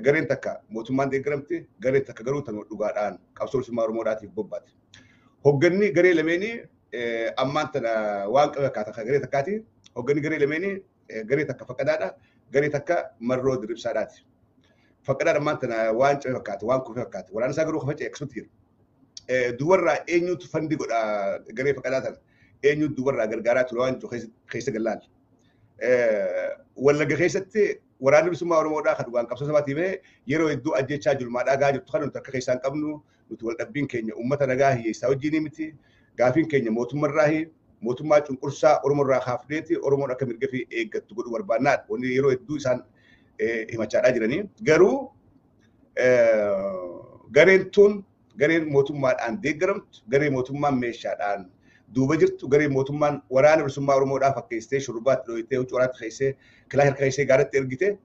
Gareen takka mootummaan deeggaramte, gareen takka garuu tan dhugaadhaan qabsoo bilisummaa Oromoodhaatiif bobbaate. Hogganni garee lameenii ammaan tana waan qabe fakkaata garee takkaati. Hogganni garee lameenii garee takka Faqqadaadha. Garee takka Marroo Diribsaadhaati. Faqqadaan ammaan tana waan cabe fakkaata, waan kufe fakkaata. Waraana isaa garuu faca'e akkasumatti jira. Dubarraa eenyutu fandi godha garee Faqqadaa tana? Eenyutu dubarraa gargaaraa ture waan jiru keessa gallaal. Wallagga keessatti waraanni bilisummaa Oromoodhaa kan dhugaan qabsoo sabaatiif yeroo hedduu ajjechaa julmaadhaa gahaa jirtu kan nuti akka keessaa hin qabnu. Nuti wal dhabbiin keenya uummata nagaa hiyyeessaa wajjin miti. Gaafiin keenya mootummaarraahi, mootummaa cunqursaa Oromoorraa kaafneeti Oromoon akka mirga fi eeggattu godhuu barbaannaadha. Wanni yeroo hedduu isaan himachaadhaa jiranii. Garuu gareen tun gareen mootummaadhaan deeggaramtu, garee mootummaan meeshaadhaan duuba jirtu, garee mootummaan waraana bilisummaa Oromoodhaa fakkeessitee shurrubaatti dhooyitee, huccuu waraatti keessee, kilaa harka keessee gaaratti ergite,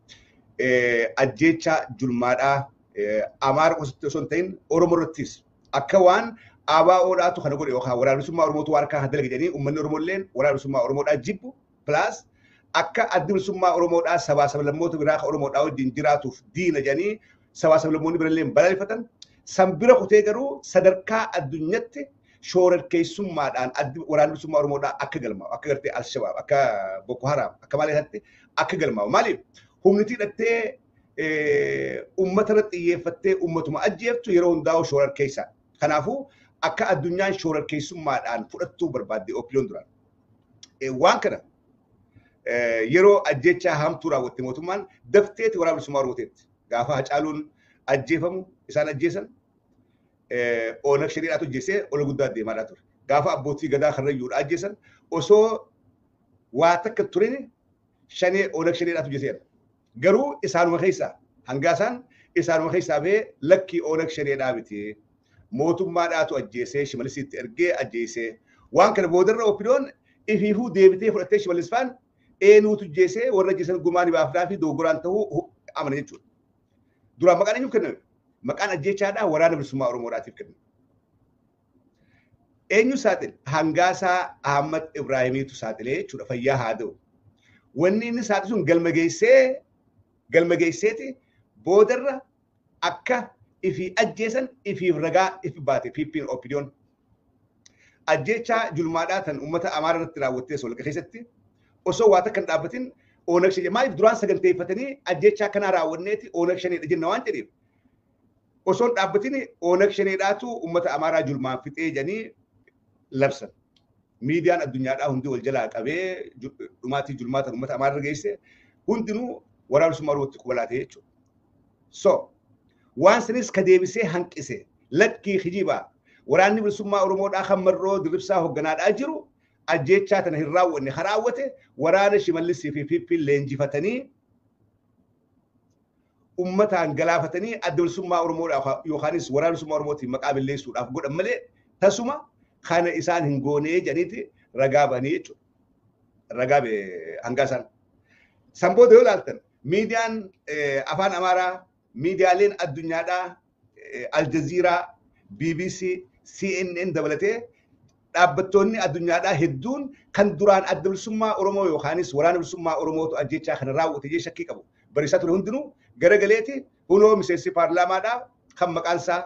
ajjeechaa julmaadhaa Amaara qofatti osoo hin ta'in Oromoo irrattis akka waan ABOdhaatu kana godhe yookaan waraana bilisummaa Oromootu waan akka dalage jedhanii uummanni Oromoo illeen waraana bilisummaa Oromoodhaa jibbu, plus akka addi bilisummaa Oromoodhaa sabaa sablammoota biraa Oromoodhaa wajjin jiraatuuf diina jedhanii sabaa sablammoonni birallee balaaleffatan. San bira kutee garuu sadarkaa addunyaatti shoorarkeessummaadhaan addi waraana bilisummaa Oromoodhaa akka galmaa'u, akka gartee Alshabaab, akka Boko Haram, akka maal isaatti akka galmaa'u. Maaliif humniti hidhattee uummata irratti xiyyeeffattee uummatuma ajjeeftu yeroo hundaa'u shoorarkeessaa. Kanaafuu akka addunyaan shoorarkeessummaadhaan fudhattuu barbaadde OPDOn duraan. Waan kana yeroo ajjechaa hamtuu raawwatte mootummaan dafteeti waraana bilisummaa Oromooteetti. Gaafa Hacaaluun ajjeefamu isaan ajjeesan Oonag Shaneedhaatu ajjeesee ol guddaa deemaadhaa ture. Gaafa abbootii gadaa Karrayyuudha ajjeesan osoo waa takka turin shanee Oonag Shaneedhaatu ajjeeseera. Garuu isaanuma keessaa hangaasaan isaanuma keessaa bahee lakkii, Oonag Shaneedhaa miti. Mootummaadhaatu ajjeesee Shimalisitti ergee ajjeesee. Waan kana boodarra OPDOn ifiifuu deebitee fudhattee Shimallis faan eenyutu ajjeesee, warra ajjeesan gumaa ni baafnaa fi dogoggoraan ta'uu amana jechuudha. Duraan maqaan eenyuuf kenname? Maqaan ajjeechaadhaa waraana bilisummaa Oromoodhaatiif kenname. Eenyu saaxile? Hangaasaa Ahmad Ibraahimiitu saaxilee jechuudha, fayyaa haa ta'u. Wanni inni saaxile sun galma geessee, galma geesseeti boodarra akka ifii ajjeesan ifiif ragaa ifi baate PP'n OPDOn. Ajjeechaa julmaadhaa tan uummata Amaara irratti raawwattee Wallagga keessatti osoo waa takka hin dhaabbatin Oonag Shanee. Maaliif duraan saganteeffatanii ajjeechaa kanaa raawwanneeti Oonag Shaneedha jenna waan jedheef, osoo hin dhaabbatin Oonag Shaneedhaatu uummata Amaaraa julmaan fixee jedhanii labsan. Miidiyaan addunyaadhaa hundi wal jalaa qabee dhumaatii julmaa tan uummata Amaaraa geesse hundinuu waraana bilisummaa Oromootti qubalaatee jechuudha. So waan sanis ka deebisee hanqise, lakkii, kijibaa, waraanni bilisummaa Oromoodhaa kan Marroo Dirribsaa hogganaadhaa jiru ajjeechaa tana hin raawwanne, ka raawwate waraana Shimallisii fi Pippiin leenjifatanii ummataan galaafatanii adda bilisummaa Oromoodhaa yookaanis waraana bilisummaa Oromootiin maqaa balleessuudhaaf godhan malee tasuma kana isaan hin goonee jedhaniiti ragaa ba'anii jechuudha. Ragaa hangaa isaan. San booda yoo ilaaltan miidiyaan afaan Amaaraa, miidiyaaleen addunyaadhaa, Aljaziiraa, BBC, CNN dabalatee dhaabbattoonni addunyaadhaa hedduun kan duraan adda bilisummaa Oromoo yookaanis waraana bilisummaa Oromootu ajjechaa kana raawwate jee shakkii qabu barreessaa ture hundinuu garagaleeti hunoo miseensi paarlaamaadhaa kan maqaan isaa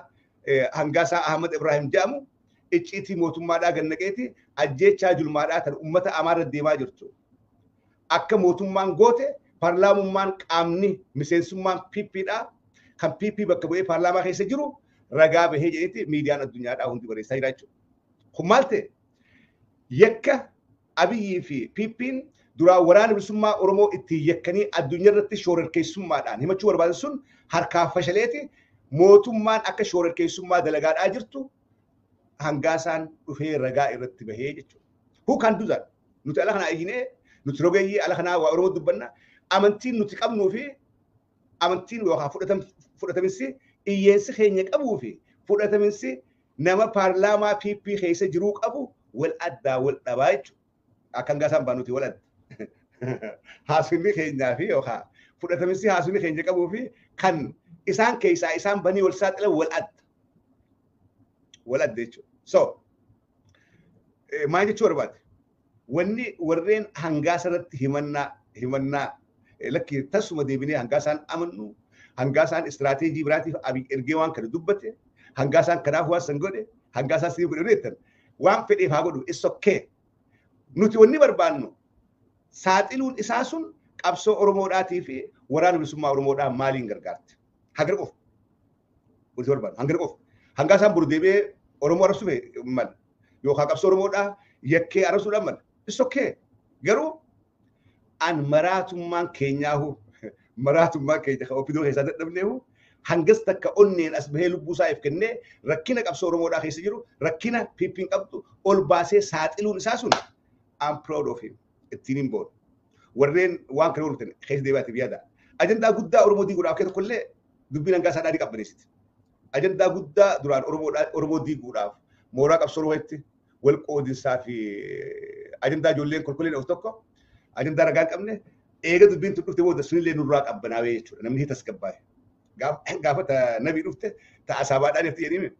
Hangaasaa Ahmad Ibrahim jedhamu icciitii mootummaadhaa gannaqeeti ajjechaa julmaadhaa tan uummata Amaara deemaa jirtu akka mootummaan goote paarlaamummaan qaamni miseensummaan PPdha kan PP bakka bu'ee paarlaamaa keessa jiru ragaa bahee jedheeti miidiyaan addunyaadhaa hundi barreessaa jira jechuudha. Kun maal ta'e? Yakka Abiyyii fi PP'n duraan waraana bilisummaa Oromoo ittiin yakkanii addunyaa irratti shoorarkeessummaadhaan himachuu barbaadan sun harkaa fashaleeti mootummaan akka shoorarkeessummaa dalagaadhaa jirtu hangaasaan dhufee ragaa irratti bahee jechuudha. Who can do that? Nuti ala kanaa iyyinee, nuti rogeeyyii ala kanaa waa Oromoo dubbanna. Amantiin nuti qabnuu fi amantiin yookaan fudhataminsi iyyeensi keenya qabuu fi fudhataminsi nama paarlaamaa PP keessa jiruu qabu wal addaa wal dhabaa jechuudha. Akka hangaasaan baanuti wal adda. Haasofni keenyaa fi yookaan fudhataminsi haasofni keenya qabuu fi kan isaan keessaa isaan banii wal saaxilan wal adda. Wal adda jechuudha. So maal jechuu barbaade? Wanni warreen hangaasa irratti himannaa lakki tasuma deebinee hangaasaan amannu, Hangaasaan istiraateejii biraatiif Abiy ergee waan kana dubbate, Hangaasaan kanaaf waan san godhe, Hangaasaan sii godhe jettan waan fedheef haa godhu, it's okay. Nuti wanni barbaannu saaxiluun isaa sun qabsoo Oromoodhaatii fi waraana bilisummaa Oromoodhaa maaliin gargaarti? Hangana qofa. Wanti barbaannu hangana qofa. Hangaasaan boru deebi'ee Oromoo arrabsuu mala. Yookaan qabsoo Oromoodhaa yakkee arrabsuudhaan mala. It's okay. Garuu an maraatummaan keenyaahu, maraatummaan keenya kan OPDO keessaa dadhabneehu, hangas takka onneen as bahee lubbuu isaa if kennee rakkina qabsoo Oromoodhaa keessa jiru, rakkina PP'n qabdu ol baasee saaxiluun isaa sun, I'm proud of him. Ittiin hin boonu. Warreen waan kana hordoftan keessa deebi'aatiif yaada. Ajandaa guddaa Oromoo diiguudhaaf kee tokkollee dubbiin hangaa isaa dhaadhii qabbaneessiti. Ajandaa guddaa duraan Oromoo diiguudhaaf mooraa qabsoo Oromootti wal qoodinsaa fi ajandaa ijoolleen kolkoleen of tokko ajandaa ragaa hin qabne, eega dubbiin tun dhufte booda sunillee nurraa qabbanaawee jechuudha. Namni tasgabbaa'e. Gaafa nabii dhufte ta asaabaadhaan ifti jedhime.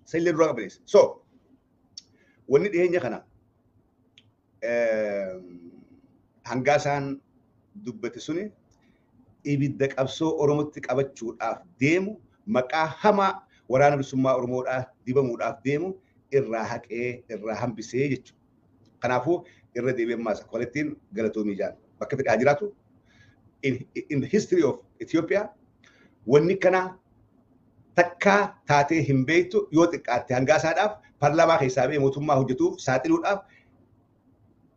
Sanillee nurraa qabbaneessa. So wanni dhiyeenya kana Hangaasaan dubbate suni ibidda qabsoo Oromootti qabachuudhaaf deemu, maqaa hamaa waraana bilisummaa Oromoodhaa dibamuudhaaf deemu irraa haqee irraa hambisee jechuudha. Kanaafuu irra deebi'ee ammaas akka walittiin galatoomii jaan bakka fedhe haa jiraatu. In the history of Ethiopia wanni kana takkaa taatee hin beektu. Yoo xiqqaatte Hangaasaadhaaf paarlaamaa keessaa ba'ee mootummaa hojjetuuf saaxiluudhaaf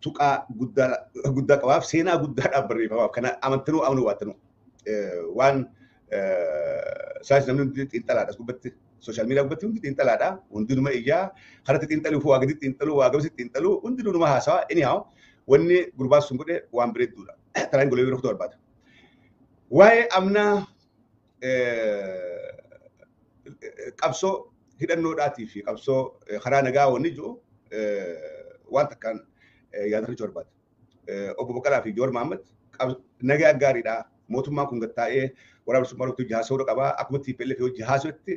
tuqaa guddaa guddaa qabaaf, seenaa guddaadhaaf barreeffamaaf. Kana amantanuu amanuu baattanuu waan saayinsi namni hundi xiinxalaadha. As gubbatti, social media gubbatti hundi xiinxalaadha. Hundinuma iyyaa karatti xiinxaluu, waa gadi xiinxaluu, waa gamsi xiinxaluu, hundinuma haasawa. Anyhow, wanni gurbaan sun godhe waan bareedduudha. Tanaan golee biroo barbaada. Waa'ee amnaa qabsoo hidhannoodhaatii fi qabsoo karaa nagaa wanni jiru waan takkaan yaadachuu barbaada. Obbo Baqqalaa fi Jowaar Mohaammed nagaa gaariidha. Mootummaan kun gattaa'ee waraana bilisummaa Oromoo hojii haasa'uu qaba. Akkuma TPLF hojii haasa'utti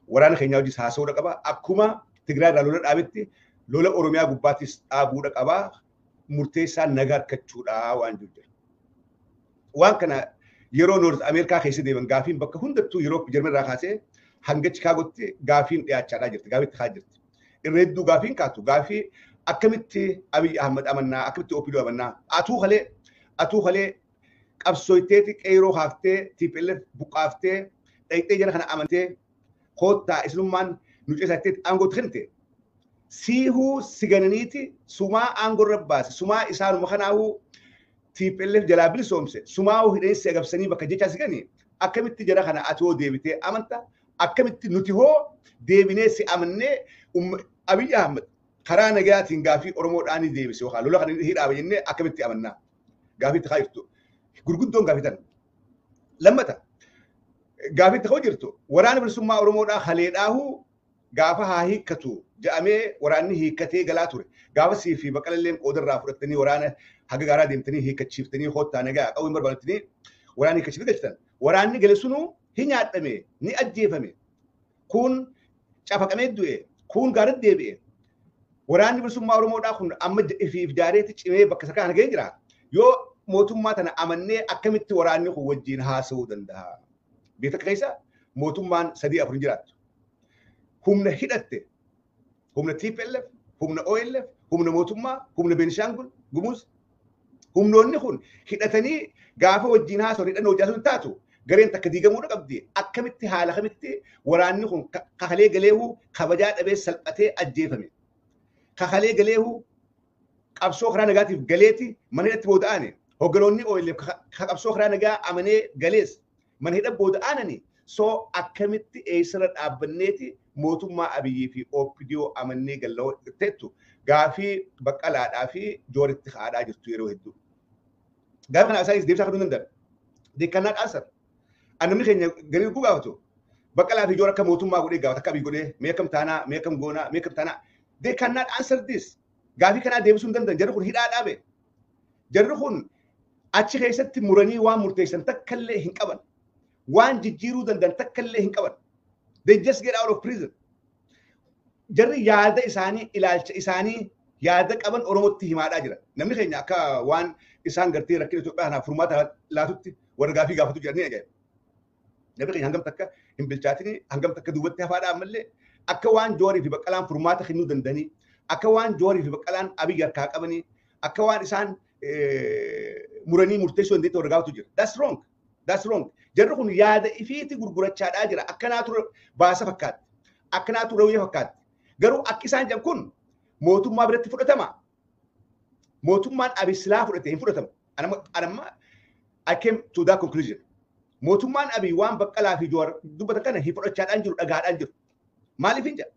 waraana keenyaa hojii haasa'uu qaba. Akkuma Tigraay irraa lola dhaabetti lola Oromiyaa gubbaattis dhaabuudha qaba. Murteessaan nagaa argachuudha waan jiru jira. Waan kana yeroo North Ameerikaa keessa deeman gaafiin bakka hundattuu yeroo Jarman irraa kaasee hanga Chikaagootti gaafiin dhiyaachaadhaa jirti. Gaafii itti kaa jirti. Irra hedduu gaafiin kaatu gaafii akkamitti Abiy Ahmad amannaa, akkamitti OPDO amannaa, atuu kalee qabsooyteeti qeeroo haaftee TPLF buqqaaftee dhayxee jara kana amantee koottaa isinummaan nu ceesatteeti aangootti kennite. Siihuu sigananiiti sumaa aangoo irra baase, sumaa isaanuma kanaahuu TPLF jalaa bilisoomse, sumaa hidhanii si agabsanii bakka jechaa siganii, akkamitti jara kana ati hoo deebitee amanta? Akkamitti nuti hoo deebinee si amannee Abiy Ahmad karaa nagaatiin gaafii Oromoodhaan ni deebise yookaan lola kana hidhaaba jennee akkamitti amannaa? Gaafii itti kaa jirtu. Gurguddoon gaafii tana. Lammata gaafii itti ka'u jirtu, waraana bilisummaa Oromoodhaa haleedhaahuu gaafa haa hiikkatu jedhamee waraanni hiikkatee galaa ture. Gaafa sii fi Baqqalalleen qoodarraa fudhattanii waraana haga gaaraa deemtanii hiikkachiiftanii koottaa nagaa qawwee hin barbaadatanii waraana hiikkachiiftanii galchitan. Waraanni gale sunuu ni nyaadhame, ni ajjeefame. Kun cafaqamee du'e, kun gaaratti deebi'e. Waraanni bilisummaa Oromoodhaa kun amma ifiif jaareetti cimee bakka isa kana gahee jira. Yoo mootummaa tana amannee akkamitti waraanni kun wajjin haasa'uu danda'a? Biyya takka keessa mootummaan sadii afur hin jiraattu. Humna hidhatte, humna TPLF, humna OLF, humna mootummaa, humna Beenishaangul Gumuz. Humnoonni kun hidhatanii gaafa wajjin haasa'u hidhannoo hojii haasa'u taatu gareen takka diigamuudha qabdi. Akkamitti, haala kamitti waraanni kun kakalee galeehu kabajaa dhabee salphatee ajjeefame? Kakalee galeehu qabsoo karaa nagaatiif galeeti mana hidhatti booda'ane. Hogganoonni OLF ka qabsoo karaa nagaa amanee galees mana hidha booda'anani. So akkamitti eessarra dhaabbanneeti mootummaa Abiyyii fi OPDO amannee galloo tettu gaafii Baqqalaadhaa fi Jooritti haadhaa jirtu yeroo hedduu. Gaafa kana isaanis deebisaa kennuu danda'an. They cannot answer. Namni keenya garii dhuguu gaafatu. Baqqalaa fi Joor akka mootummaa godhee gaafata, akka Abiy godhee mee akkam taanaa, mee akkam goonaa, mee akkam taanaa. They cannot answer this. Gaafii kanaa deebisuu hin danda'an. Jarri kun hidhaa dhaabe. Jarri kun achi keessatti muranii waan murteessan takka illee hin qaban. Waan jijjiiruu danda'an takka illee hin qaban. They just get out of prison. Jarri yaada isaanii, ilaalcha isaanii, yaada qaban Oromootti himaadhaa jira. Namni keenya akka waan isaan gartee rakkina Itoophiyaa kanaaf furmaata laatutti Warra gaafii gaafatu jiranii ajaa'iba. Namni keenya hangam takka hin bilchaatini, hangam takka duubatti hafaadha ammallee akka waan Jawaarii fi Baqqalaan furmaata kennuu danda'anii, akka waan Jawaarii fi Baqqalaan Abiyyi harkaa qabanii, akka waan isaan muranii murteessuu dandeetti warra gaafatu jira. That's wrong. That's wrong. Jarri kun yaada ifiiti gurgurachaadhaa jira. Akkanaatu baasa fakkaatti. Akkanaatu rawwee fakkaatti. Garuu akki isaan jedhan kun mootummaa biratti fudhatama. Mootummaan Abiy silaa fudhate hin fudhatamu. Anamma I came to that conclusion. Mootummaan Abiy waan Baqqalaa fi Jawaar dubbatan kana hin fudhachaadhaan jiru, dhagaadhaan jiru. Maaliif hin jedha?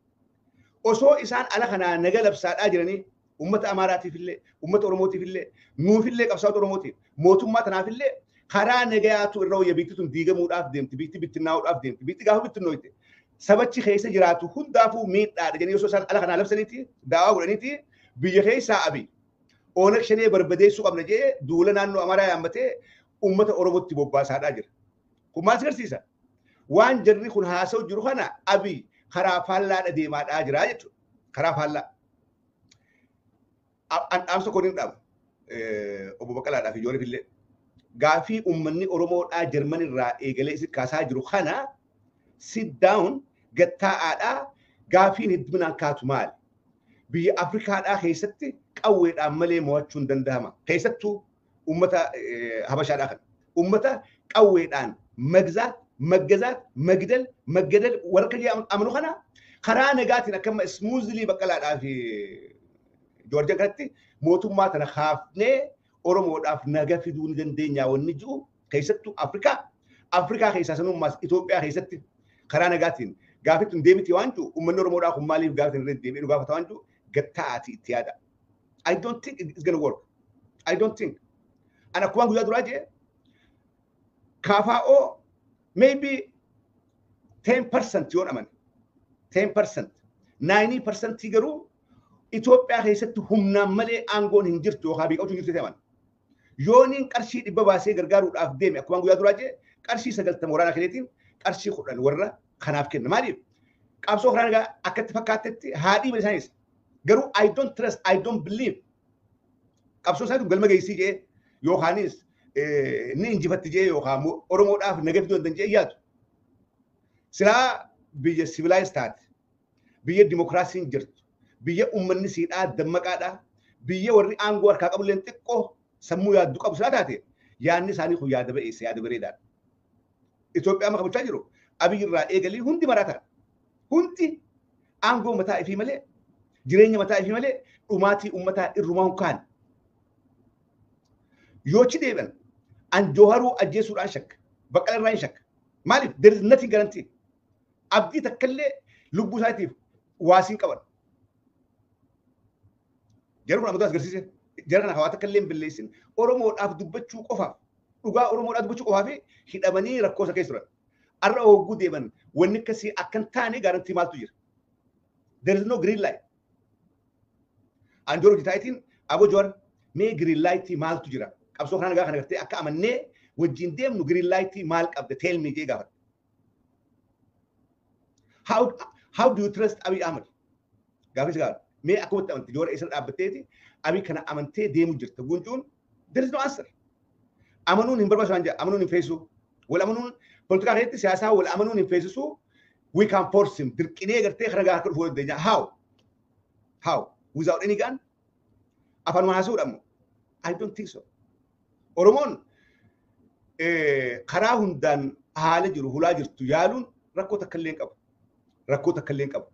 Osoo isaan ala kanaa naga labsaadhaa jiranii uummata Amaaraatiif illee, uummata Oromootiif illee, nuuf illee, qabsaa'ota Oromootiif, mootummaa tanaaf illee karaa nagayaatu irra wayya. Biitti tun diigamuudhaaf deemti, biitti bittinnaa'uudhaaf deemti, biitti gaafa bittinnooyte sabachi keessa jiraatu hundaafuu miidhaadha jedhanii osoo isaan ala kanaa labsaniiti, daawaa godhaniiti, biyya keessaa Abiy Oonag Shanee barbadeessuu qabna jee duula naannoo Amaaraa yaammatee uummata Oromootti bobbaasaadhaa jira. Kun maal agarsiisa? Waan jarri kun haasa'u jiru kana Abiy karaa faallaadha deemaadhaa jira jechuudha. Karaa faallaa. Dhaamsa koon hin dhaabu. Obbo Baqqalaadhaa fi Jawaariif illee. Gaafii uummanni Oromoodhaa Jarman irraa eegalee isin kaasaa jiru kana sit down, gattaa'aadhaa, gaafiin hedduminaan kaatu maali? Biyya Afrikaadhaa keessatti qawweedhaan malee mo'achuu hin danda'ama. Keessattuu uummata Habashaadhaa kana. Uummata qawweedhaan መግዛት፣ መገዛት፣ መግደል፣ መገደል warra amanu kana karaa nagaatiin akkama smoothly Baqqalaadhaa fi Joorjaan kanatti mootummaa tana kaafnee Oromoodhaaf naga fiduu ni dandeenya wanni jiru, keessattuu Afrikaa. Afrikaa keessaa sanummaas Itoophiyaa keessatti karaa nagaatiin gaafii tun deebiti waan jiru, uummanni Oromoodhaa kun maaliif gaafii irra deebi'ee nu gaafata waan jiru gatta'aati itti yaada. I don't think it's gonna work. I don't think. Ani akkuma guyyaa duraa jee, KFO maybe 10% yoon amane, 10%, 90% garuu Itoophiyaa keessatti humnaan malee aangoon hin jirtu yookaan beekamtu hin jirtu amana. Yooniin qarshii 100 baasee gargaaruudhaaf deeme, akkuma guyyaa duraa jee, qarshii 90 waraana kenneetiin qarshii 10 warra kanaaf kenna. Maaliif? Qabsoo karaa nagaa akkatti fakkaattetti haadhii bali isaanis. Garuu I don't trust, I don't believe. Qabsoo isaanii galma geessii jee yookaanis ni injifatti jee yookaan Oromoodhaaf naga fiduu danda'an jee yaadu. Silaa biyya civilized taate, biyya dimokiraasiin jirtu, biyya uummanni siidhaa dammaqaadhaa, biyya warri aangoo harkaa qabulleen xiqqoo sammuu yaaddu qabu silaa taate, yaadni isaanii kun yaada ba'eessa, yaada bareedaadha. Itoophiyaa amma kabachaa jiru Abiy irraa eegalii hundi maraataadha. Hundi aangoo mataa ifii malee, jireenya mataa ifii malee dhumaatii uummataa irrumaa hin kaane. Yoo achi deebi'an an Jooharuu ajjeesuudhaan shakka. Baqqala irraa hin shakka. Maaliif? There is nothing guarantee. Abdii takkallee lubbuu isaatiif waasiin qaban. Jarri kun amantaa agarsiise. Jara kana hawaasa takkallee hin balleessin. Oromoodhaaf dubbachuu qofaaf, dhugaa Oromoodhaaf dubbachuu qofaaf hidhamanii rakkoo isa keessa turan. Har'a hogguu deeman wanni akkasii akka hin taane guarantee maaltu jira? There is no green light. An Joor hojjetaatiin Abo Joor, mee green light maaltu jira? Qabsoo kanaa nagaa kana gartee akka amannee wajjin deemnu green light maal qabda, tell me jee gaafadha. How do you trust Abiy Ahmed? Gaafis gaafadha. Mee akkumatti amante Joor isa dhaabbatteeti Abiy kana amantee deemu jirta guncuun, there is no answer. Amanuun hin barbaachisu waan jedha. Amanuun hin feesisu. Wal amanuun poolitikaa keessatti siyaasaa wal amanuun hin feesisu. We can force him. Dirqinee gartee kana gaafa dhufuu dandeenya. How? How? Without any gun? Afaan haasa'uudha ammoo. I don't think so. Oromoon karaa hundaan haala jiru hulaa jirtu yaaluun rakkoo takka illee hin qabu. Rakkoo takka illee hin qabu.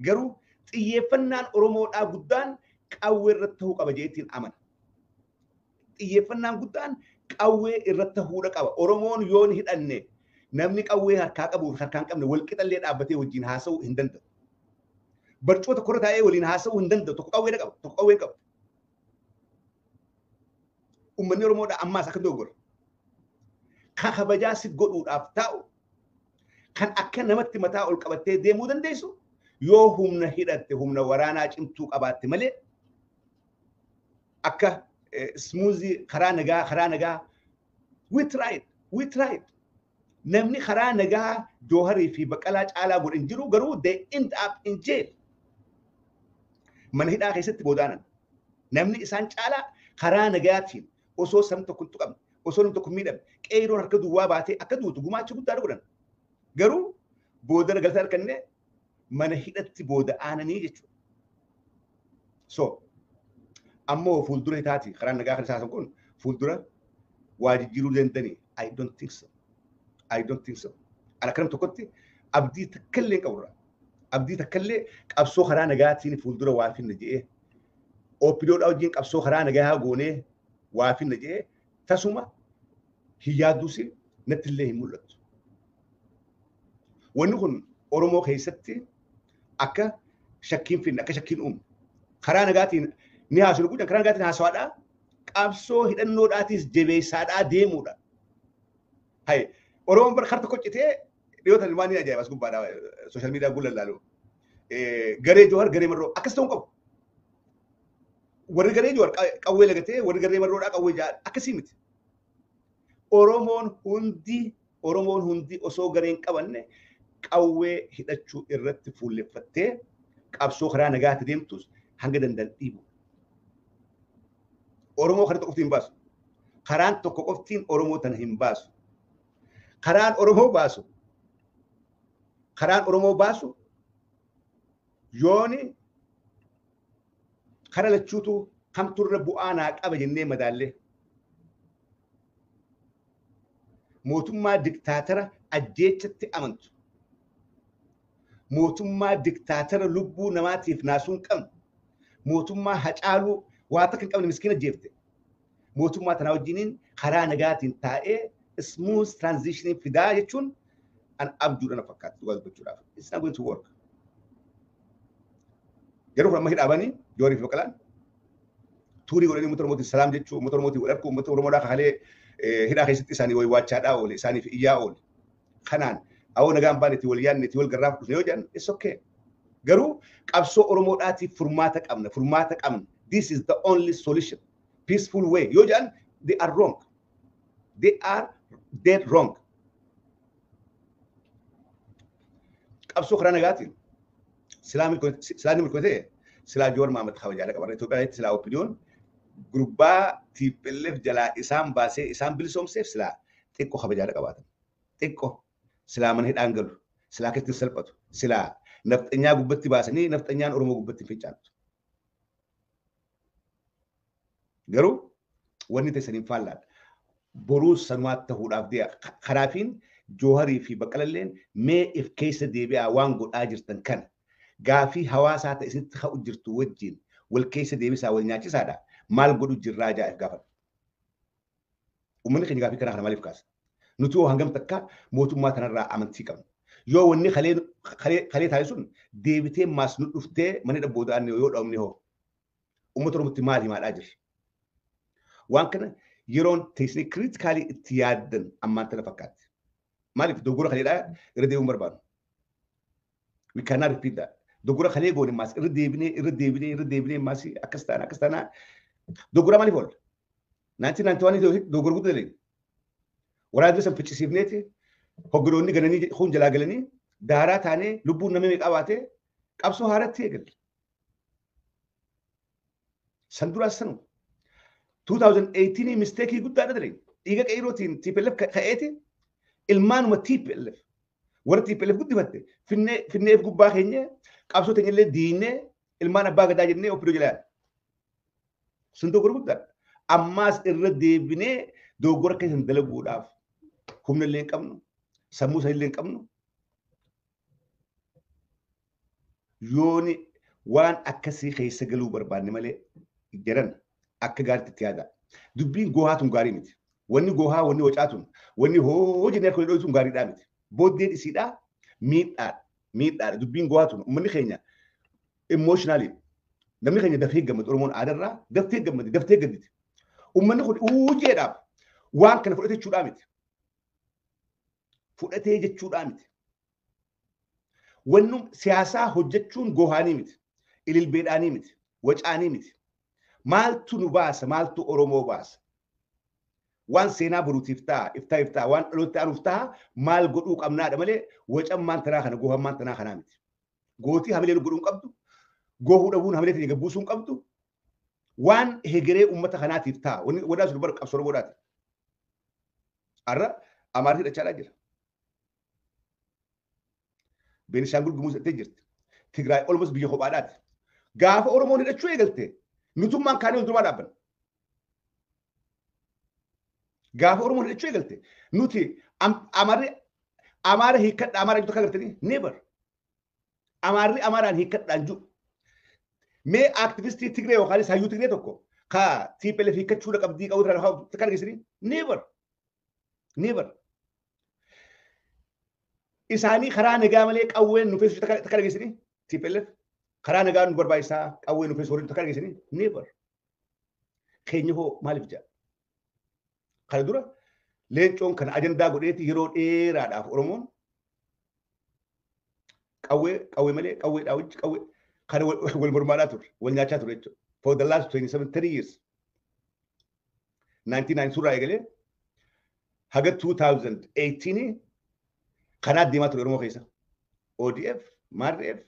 Garuu xiyyeeffannaan Oromoodhaa guddaan qawwee irratti ta'uu qaba jeetiin amana. Xiyyeeffannaan guddaan qawwee irratti ta'uudha qaba. Oromoon yoon hidhanne namni qawwee harkaa qabuu fi harkaa hin qabne wal qixallee dhaabbatee wajjin haasa'uu hin danda'u. Barcuma tokkorra taa'ee waliin haasa'uu hin danda'u. Tokko qawwee qaba, tokko qawwee hin qabu. Uummanni Oromoodhaa ammaas akka dogoggora. Kan kabajaa si godhuudhaaf taa'u, kan akka namatti mataa ol qabattee deemuu dandeessu yoo humna hidhatte, humna waraanaa cimtuu qabaatte malee, akka smoothly karaa nagaa we tried, we tried. Namni karaa nagaa Jooharii fi Baqqalaa caalaa godhin jiru, garuu they end up in jail. Mana hidhaa keessatti boodaanan. Namni isaan caalaa karaa nagaatiin osoo sabni tokko hin tuqamne, Osoo namni tokko miidhame qeeroon harka duwwaa baatee akka duutu gumaacha guddaa godhan. Garuu booda galata harkanne mana hidhatti booda aananii jechuudha. So ammoo fuuldura itaati karaan nagaa kan isaasan kun fuuldura waa jijjiiruu danda'anii. I don't think so. I don't think so. Ana kanam tokkotti abdii takkallee hin qaburra. Abdii takkallee qabsoo karaa nagaatiin fuuldura waa finna jedhee OPDOdhaa wajjin qabsoo karaa nagaa goonee waa finna jedhee tasuma hin yaadduus natti illee hin mul'atu. Wanni kun Oromoo keessatti akka shakkiin finne, akka shakkiin uumu. Karaa nagaatiin ni haasofnu guddaan karaa nagaatiin haasawaadhaa qabsoo hidhannoodhaatis jabeessaadhaa deemuudha. Haye Oromoon bara kar tokko citee dhiyoota ilmaan ni ajaa'iba as gubbaadhaa social media guulan laalu. Garee Johaar, garee Marroo akkas ta'uu qabu. Warri garee Johaar qawwee lagatee warri garee Marroodhaa qawwee ja'a akkasii miti. Oromoon hundi osoo gareen qabanne qawwee hidhachuu irratti fuulleffattee qabsoo karaa nagaatti deemtus hanga danda'an dhiibu. Oromoo karaa tokko qoftiin baasu. Karaan tokko qoftiin Oromoo tana hin baasu. Karaan Oromoo baasu. Karaan Oromoo baasu yooni kara lachuutu kamturra bu'aa naa qaba jennee madaallee. Mootummaa diktaatara ajjeechatti amantu. Mootummaa diktaatara lubbuu namaatiif naasuu hin qabne. Mootummaa Hacaaluu waa takka hin qabne miskiina jeefte. Mootummaa tanaa wajjiniin karaa nagaatiin taa'ee smooth transition fidaa jechuun an abjuudha na fakkaata dhugaa dubbachuudhaaf. It's not going to work. Yeroo kun amma hidhaabanii Jawaarii fi Baqqalaan tuurii godhanii uummata Oromootiin salaam jechuu, uummata Oromootiin wal arguu, uummata Oromoodhaa kakalee hidhaa keessatti isaanii waywaachaadhaa oole, isaaniif iyyaa oole. Kanaan awoo nagaan baane itti wal yaadne itti wal garraaf dhufne yoo jedhan, it's okay. Garuu qabsoo Oromoodhaatiif furmaata qabna, furmaata qabna. This is the only solution. Peaceful way yoo jedhan, they are wrong. They are dead wrong. Qabsoo karaa nagaatiin silaa milkootee silaa Jowaar Mahammad kabajaadha qabarra Itoophiyaatti silaa OPDOn gurbaa TPLF jalaa isaan baasee isaan bilisoomseef silaa xiqqoo kabajaadha qabaatan. Xiqqoo silaa mana hidhaan galu, silaa akkasitti salphatu, silaa nafxanyaa gubbatti baasanii nafxanyaan Oromoo gubbatti fincaantu. Garuu wanni teessaniin faallaadha. Boruu sanumaatti ta'uudhaaf deema. Karaafiin Jooharii fi Baqqalalleen mee if keessa deebi'aa waan godhaa jirtan kana. Gaafii hawaasaa ta'e isinitti ka'u jirtu wajjin wal keessa deebisaa wal nyaachisaadha. Maal godhu jirraa jaa'eef gaafadha. Uummanni keenya gaafii kana maaliif kaasa? Nuti hoo hangam takka mootummaa kanarraa amantii qabna? Yoo wanni kalee taa'e sun deebitee maas nu dhuftee mana dhabboodaan yoo dhabne hoo? Uummata Oromootti maal himaadhaa jirra? Waan kana yeroon teessanii critically itti yaaddan ammaan tana fakkaatti. Maaliif dogoggora kaleedhaa irra deebi'uun barbaadu? We cannot repeat that. Dogoggora kalee goone maas irra deebinee irra deebinee irra deebinee maas akkas taana akkas taana dogoggora maaliif oola? 1991 dogoggora guddaa dalagne. Waraana san ficcisiifneeti hogganoonni gananii kun jalaa galanii daaraa taanee lubbuun nama meeqaa baatee qabsoo haaratti eegalle. San duraas sanuma. 2018 mistake guddaadha dalagne. Dhiiga qeerootiin TPLF ka'eeti ilmaanuma TPLF warra TPLF guddifatte finnee finneef gubbaa keenya qabsoo teenya illee diinee ilmaan abbaa gadaa jennee OPDO jalaa yaadne. Sun dogoggora guddaadha. Ammaas irra deebinee dogoggora keessa dalaguudhaaf humna illee hin qabnu, sammuu isa illee hin qabnu. Yooni waan akkasii keessa galuu barbaanne malee jedhan akka gaariitti itti yaada. Dubbiin gohaa tun gaarii miti. Wanni gohaa, wanni wacaa tun, wanni hoo jennee harka dhooytuun gaariidhaa miti. Booddeen isiidhaa miidhaadha. Miidhaadha. Dubbiin gohaa tun uummanni keenya emotionally namni keenya dafee gammadu. Oromoon aadarraa daftee gammadi, daftee gadditi. Uummanni kun uujeedhaaf waan kana fudhatee jechuudhaa miti. Fudhatee jechuudhaa miti. Wanni siyaasaa hojjechuun gohaanii miti. Ililbeedhaanii miti. Wacaanii miti. Maaltu nu baasa? Maaltu Oromoo baasa? Waan seenaa boruutiif ta'a, iftaa iftaa, waan dhaloota aanuuf ta'a, maal godhuu qabnaadha malee wacammaan tanaa kana gohammaan tanaa kanaa miti. Gootii hamilee nu godhuu hin qabdu. Goohuu dhabuun hamilee teenya gabbuusuu hin qabdu. Waan hegeree uummata kanaatiif ta'a. Wanni wadaa sun bara qabsoo Oromoodhaati. Har'a Amaarri hidhachaadhaa jira. Beenishaangul Gumuz hidhattee jirti. Tigraay almost biyya kophaadhaati. Gaafa Oromoon hidhachuu eegalte nutummaan kaanii ol duraa dhaabbanna. Gaafa Oromoon hidhachuu eegalte nuti Amaarri Amaara hiikkadha Amaara jiru takka agartanii never. Amaarri Amaaraan hiikkadhaan jiru. Mee aktivistii Tigree yookaan hayyuu Tigree tokko ka TPLF hiikkachuu qabdii qabu irraa takka argisanii never. Never. Isaanii karaa nagaa malee qawween nu feesu takka argisanii TPLF karaa nagaa nu barbaachisaa qawween nu feesu horii takka argisanii never. Keenya hoo maaliif jedha? Kana dura leencoon kana ajandaa godheeti yeroo dheeraadhaaf Oromoon qawwee qawwee malee qawweedhaa wajji qawwee kana wal mormaadhaa ture, wal nyaachaa ture jechuudha. For the last 27, 30 years. 1992 irraa eegalee haga 2018 kanaa deemaa ture Oromoo keessa. ODF, MRF,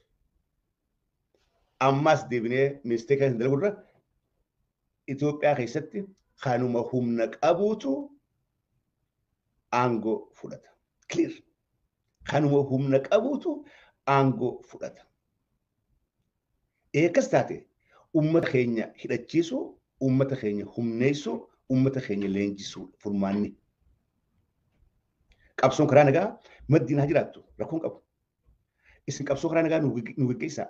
ammas deebinee mistake hin dalagurra Itoophiyaa keessatti kanuma humna qabuutu aangoo fudhata. Clear. Kanuma humna qabuutu aangoo fudhata. Eekas taate uummata keenya hidhachiisuu, uummata keenya humneessuu, uummata keenya leenjisuu furmaanni. Qabsoon karaa nagaa maddiin haa jiraattu rakkoon qabu. Isin qabsoo karaa nagaa nu geggeessaa.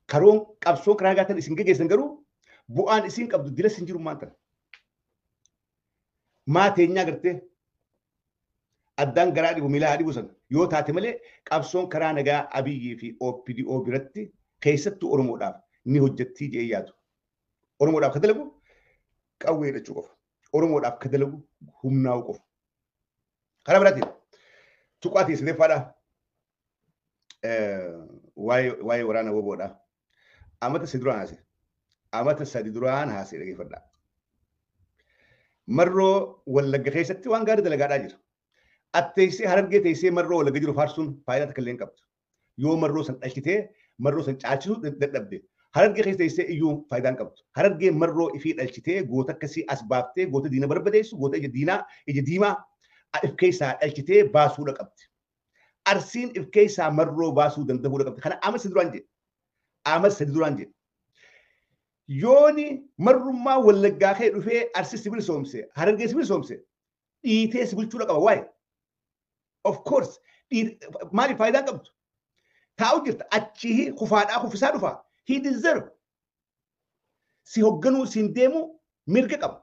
Karoon qabsoon karaa nagaa tan isin geggeessan garuu bu'aan isin qabdu dila isin jiru maanta. Maa teenyaa gartee addaan garaa dhibu miilaa dhibu sana yoo taate malee qabsoon karaa nagaa Abiyyii fi OPDO biratti keessattuu Oromoodhaaf ni hojjettii jedhee yaadu. Oromoodhaaf ka dalagu qawwee hidhachuu qofa. Oromoodhaaf ka dalagu humnaa'uu qofa. Karaa biraatiin tuqaatii sadeffaadha. Waa'ee waraana woboodha. Amata sadi duraan haase. Amata sadi duraan haase dhageeffadha. Marroo Wallagga keessatti waan gaarii dalagaadhaa jira. Atteessee Harargee teessee marroo Wallagga jiru faarsuun faayidaa takka illee hin qabdu. Yoo marroo san dhalchitee marroo san caalchisuu dadhabde Harargee keessa teessee iyyuu faayidaa hin qabdu. Harargee marroo ifii dhalchitee goota akkasii as baaftee goota diina barbadeessu goota ija diinaa ija diimaa if keessaa dhalchitee baasuudha qabdi. Arsiin if keessaa marroo baasuu danda'uudha qabdi. Kana ama sadi duraan jedhe. Ama sadi duraan jedhe. Yooni marrummaa Wallaggaa kee dhufee Arsii si bilisoomse, Harargee si bilisoomse, dhiitee si bulchuudha qaba. Waa'ee. Of course, maaliif faayidaa qabdu? Taa'u jirta achii kufaadhaa kufisaa dhufa. He deserve. Si hoogganuu siin deemu mirga qaba.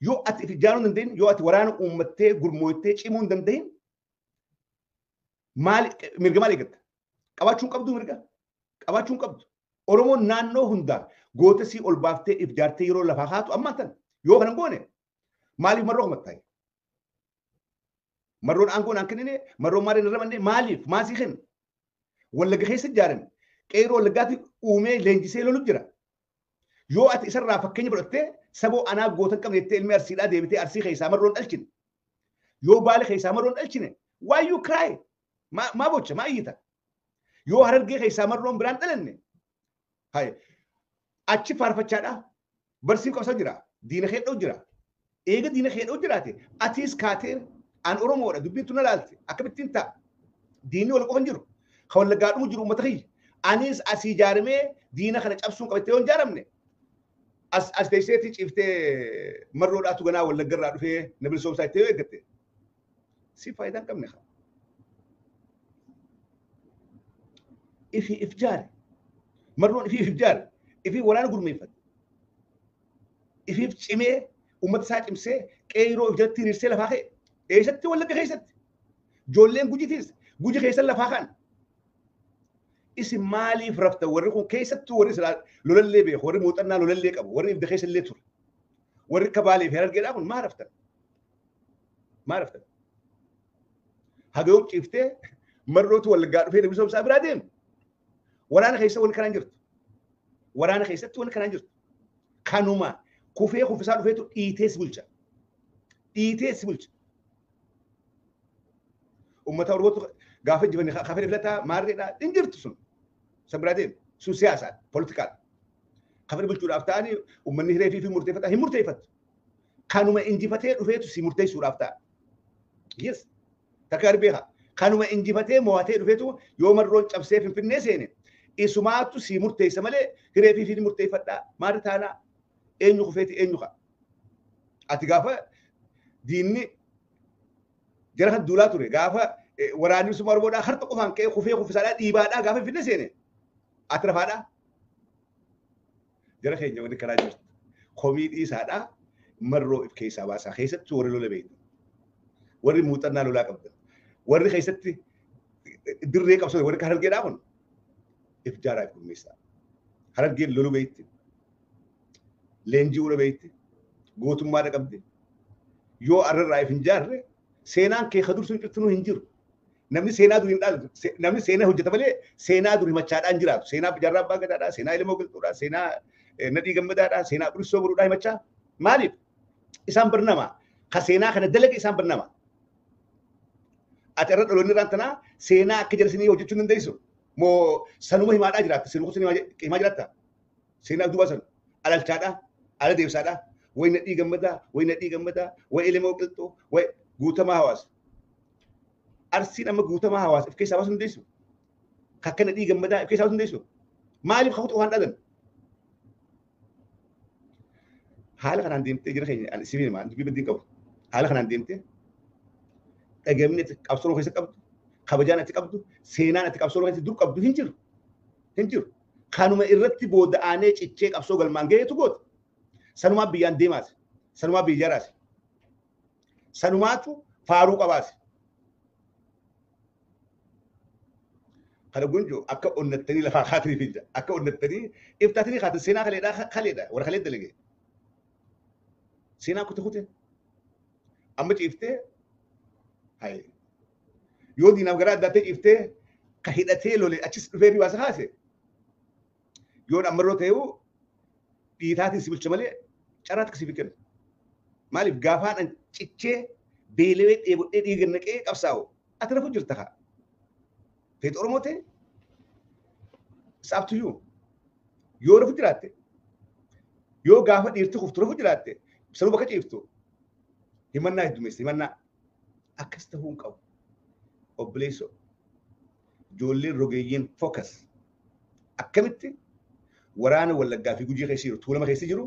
Yoo ati if ijaaruu hin danda'in, yoo ati waraana uummattee gurmoottee cimuu hin danda'in, maali mirga maal eeggatta? Qabaachuu hin qabdu mirga. Qabaachuu hin qabdu. Oromoon naannoo hundaa goota sii ol baaftee if jaartee yeroo lafaa haatu ammaan tan yoo kana goone maaliif marroo kumattaa'e? Marroon aangoo naan kennine, marroon maaliin irra manne maaliif maasii kenna? Wallagga keessa ijaarame qeeroo Wallaggaatti uumee leenjisee lolu jira. Yoo ati isarraa fakkeenya fudhattee saboo anaa goota hin qabne jettee ilmi Arsiidhaa deebitee Arsii keessaa marroon dhalchine. Yoo Baale keessaa marroon dhalchine, why you cry? Maa bocha maa iyyita? Yoo Harargee keessaa marroon biraan dhalanne hay achi faarfachaadha. Barsiin qabsaa jira. Diina kee dha'u jira. Eega diina kee dha'u jiraate atiis kaatee an Oromoodha dubbiin tun ilaalte akkamittiin ta'a? Diinni wal qofa hin jiru. Ka Wallaggaa dhumu jiru uummata kiyya. Anis asii ijaaramee diina kana cabsuun qabattee yoo hin ijaaramne as teesseetii ciiftee marroodhaatu ganaa Wallagga irraa dhufee na bilisoomsaa jettee yoo eeggatte si faayidaa hin qabne. Ifii if jaare. Marroon ifii if jaare. Ifii waraana gurmeeffate. Ifiif cimee uummata isaa cimsee qeeroo if jalatti hiriirsee lafaa ka'e. Eessatti? Wallagga keessatti. Ijoolleen Gujitis Guji keessa lafaa ka'an. Isin maaliif raftan? Warri kun keessattuu warri silaa lolallee beeku, warri muuxannaa lolallee qabu, warri ibda keessa illee ture. Warri akka Baalee fi Harargeedhaa kun maa raftan? Maa raftan? Haga yoom ciiftee marrootu Wallaggaa dhufee na bilisoomsaa biraa deemu? Waraana keessa wanni kanaan jirtu. Waraana keessatti wanni kanaan jirtu. Kanuma kufee kufisaa dhufeetu dhiitee si bulcha. Dhiitee si bulcha. Uummata Oromootu gaafa injifanne kafee filataa maarreedhaa hin jirtu sun. San biraa deemu. Sun siyaasaadha. Poolitikaadha. Kafee bulchuudhaaf ta'anii uummanni hiree fi murteeffata hin murteeffattu. Kanuma injifatee dhufeetu si murteessuudhaaf ta'a. Yes. Takka beeka. Kanuma injifatee mo'atee dhufeetu yoo marroon cabsee Finfinnee seene isumaatu si murteessa malee hiree fi fi murteeffadhaa maal taanaa eenyu kufeeti eenyu ka'a. Ati gaafa diinni jara kan duulaa ture gaafa waraanni bilisummaa Oromoodhaa harka qofaan ka'ee kufee kufisaadhaa dhiibaadhaa gaafa Finfinnee seene ati rafaadhaa. Jara keenya wanni karaa jirtu komii dhiisaadhaa marroo if keessaa baasaa keessattuu warri lola beektan warri muuxannaa lolaa qabdan warri keessatti dirree qabsoo warri harargeedhaa kun if jaaraa if gurmeessaa. Harargeen loluu beekti leenji'uudha beekti gootummaadha qabdi yoo arrarraa if hin jaarre seenaan kee ka dursu cittinuu hin jiru. Namni seenaa dur hin dhaalu namni seenaa hojjeta malee seenaa dur himachaadhaan jiraatu. Seenaa Jaarraa Abbaa Gadaadhaa, seenaa Ilmoo Qilxuudhaa, seenaa Nadhii Gammadaadhaa, seenaa Burisoo Boruudhaa himachaa. Maaliif? Isaan barnama. Ka seenaa kana dalage isaan barnama. Ati irra dhaloonni irraan tanaa seenaa akka jala sinii hojjechuu hin dandeessu. Moo sanuma himaadhaa jiraatta? Sinuma himaa jiraatta? Seenaa duuba san alalchaadhaa, ala deebsaadhaa, wayi Nadhii Gammadaa, wayi Nadhii Gammadaa, wayi Ilmoo Qilxuu, wayi guutamaa hawaasa. Arsiin amma guutamaa hawaasa if keessaa baasuu dandeessu. Kakka Nadhii Gammadaa if keessaa baasuu dandeessu. Maaliif kakutu waan dhalan? Haala kanaan deemtee jira keenya ani sibiil maan dubbii baddiin qabu. Haala kanaan deemtee dhagamni ati qabsoo keessa qabdu, kabajaan ati qabdu, seenaan ati qabsoo keessa dur qabdu hin jiru. Hin jiru. Kanuma irratti booda'anee cichee qabsoo galmaan gaheetu goota. Sanumaa biyyaan deemaas. Sanumaa biyya jaraas. Sanumaatu faaruu qabaas. Kana gunjo akka onnattanii lafaa kaatanii fi akka onnattanii iftaatanii kaatan seenaa kaleedhaa kaleedha warra kalee dalage. Seenaa kute kute amma ciiftee haye yoo diinaaf garaa addaattee ciiftee ka hidhatee lole achis dhufee fi waasa kaase yoon ammarroo ta'eewu dhiitaatiin si bulcha malee carraa akka siif kennu. Maaliif gaafaan cichee beelawee dheebodhee dhiiga naqee qabsaa'u ati rafu jirta kaa. Feet Oromoo ta'e it's up to you. Yoo rafu jiraatte yoo gaafa dhiirti kuftu rafu jiraatte sanuu bakka ciiftu himannaa heddumeessa himannaa akkas ta'uu hin qabu. Obboleessoo ijoolleen rogeeyyiin focus akkamitti waraana Wallaggaa fi Gujii keessa jiru Tuulama keessa jiru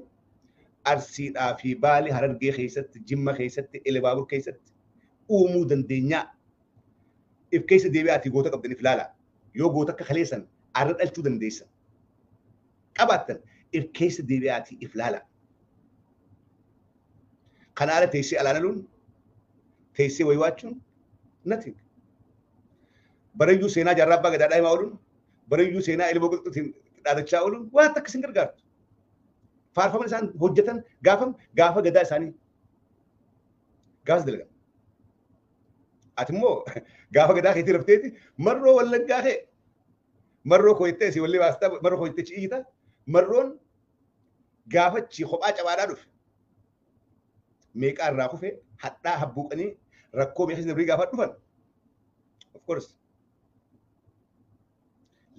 Arsiidhaa fi Baalee Harargee keessatti Jimma keessatti Elebaabur keessatti uumuu dandeenyaa. If keessa deebi'aatii goota qabdaniif ilaala. Yoo goota akka kaleessan arra dhalchuu dandeessan. Qabaattan if keessa deebi'aatii if laala. Kana ala teessee alaalaluun teessee waywaachuun nothing. Barayyuu seenaa Jaarraa Abbaa Gadaadhaa himaa ooluun barayyuu seenaa Ilmoo Qilxuutiin dhaadachaa ooluun waan takka isin gargaartu. Faarfaman isaan hojjetan gaafa gadaa isaanii gaafas dalagan. Ati immoo gaafa gadaa keetii rafteeti marroo Wallaggaa kee marroo kooyittee si wallee baastaa marroo kooyittee ciiyita marroon gaafachi kophaa cabaadhaa dhufe. Meeqaa irraa kufe hadhaa habbuuqanii rakkoo meeqa dabrii gaafa dhufan. Of course.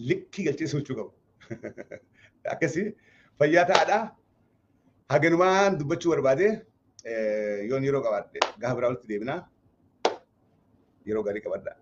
Likkii galchee sochuu qabu. Akkasii fayyaa ta'aadhaa. Haganumaan dubbachuu barbaade yoon yeroo qabaadhe gaafa biraa walitti deebinaa. Yeroo gaarii qabaadhaa.